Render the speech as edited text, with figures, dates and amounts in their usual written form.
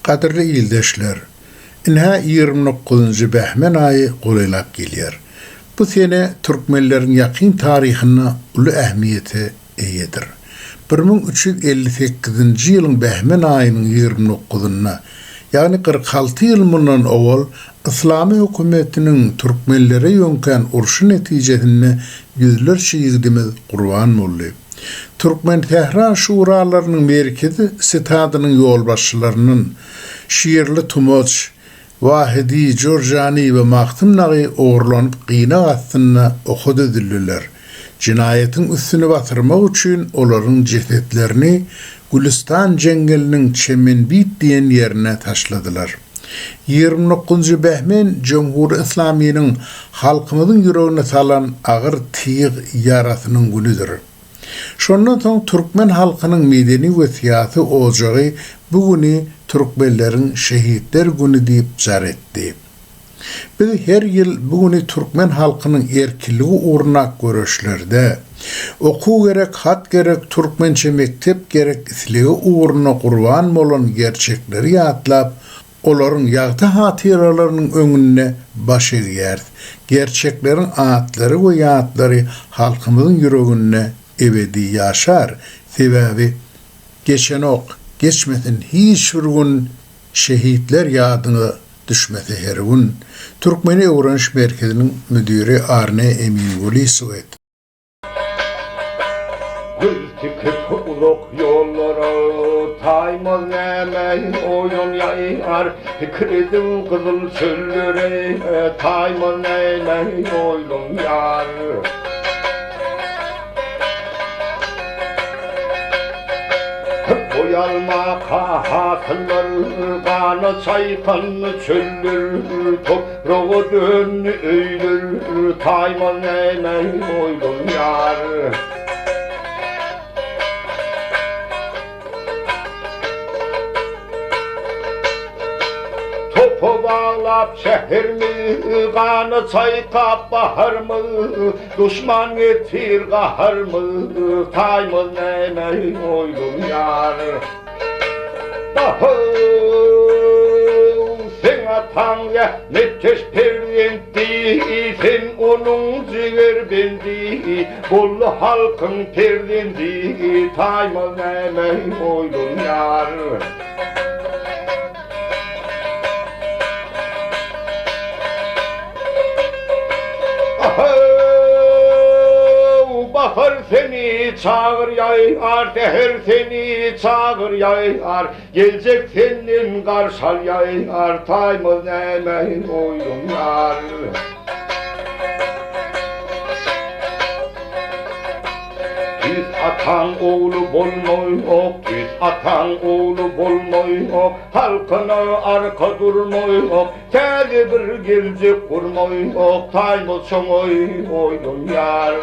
Gadyrly ildeşler! Ynha 29-njy Bähmen aýy golaýlap gelýär. Bu sene türkmenleriň ýakyn taryhynda uly ähmiýete eýedir. 1358-nji ýylyň Bähmen aýynyň 29-ynda, ýagny 46 ýyl mundan owal Yslamy hökümetiniň türkmenlere ýöňkän urşy netijesinde ýüzlerçe ýigidimiz gurban boldy. Türkmensähra şuralarynyň merkezi sitadynyň ýolbaşçylaryndan Şirli Tumaç, Wahidi, Jürjani we Magtym dagy ogurlanyp gynag astynda oka düzüldiler. Jenaýatyň üstüni basyrmak üçin olaryň jesetlerini Gülüstan jeňňeliniň Çemenbit diýen ýerine taşladylar. 29-njy Bähmen Jomhury Yslamynyň halkymyzyň ýüregine salan agyr tyg ýarasynyň günüdir. Şondan soň türkmen halkynyň medeni we syýasy ojagy bu güni Türkmenleriň şehitler güni diýip jar etdi. Biz her ýyl bu güni türkmen halkynyň erkinligi ugrundaky göreşlerde, okuw gerek, hat gerek, türkmençe mekdep gerek islegi ugrunda gurban bolan gerçekleri ýatlap, olaryň ýagty hatyralarynyň öňünde baş egýäris. Gerçekleriň atlary we ýatlary halkymyzyň ýüreginde ebedi ýaşar. Sebäbi geçenok, geçmesin hiç bir gün şehitler ýadyňa düşmese her gün. Türkmeni öwreniş merkeziniň müdiri Arne Eminguly Swed. Göz tikip uzak ýollara, Taýmaz näme oýun ýaýar, Pikir ediň gyzyl çöllere, Taýmaz näme oýun ýar. Boýalmaka hasyllar, Gana çaýkan çöller, Topraga döndi öýler, Taýmaz näme oýlanýar. Topa baglap şäherimi, Gana çaýkap baharymy, Duşman getir gaharymy, Taýmaz näme oýlanýar. Bahaw, seň ataň zähmetkeş perzentdi, Sen onuň jigerbendi, Boldy halkyň perzendi, Taýmaz näme oýlanýar. Ahaw, bahar seni çagyrýar, säher seni çagyrýar, Geljek senden garşy alýar, taýmaz näme oýlanýar. Tüýs ataň ogly bolmaýok, tüýs ataň ogly bolmaýok, Halkyna arka durmaýok, täze bir geljek gurmaýok, Taýmaz şoňa oýlanýar.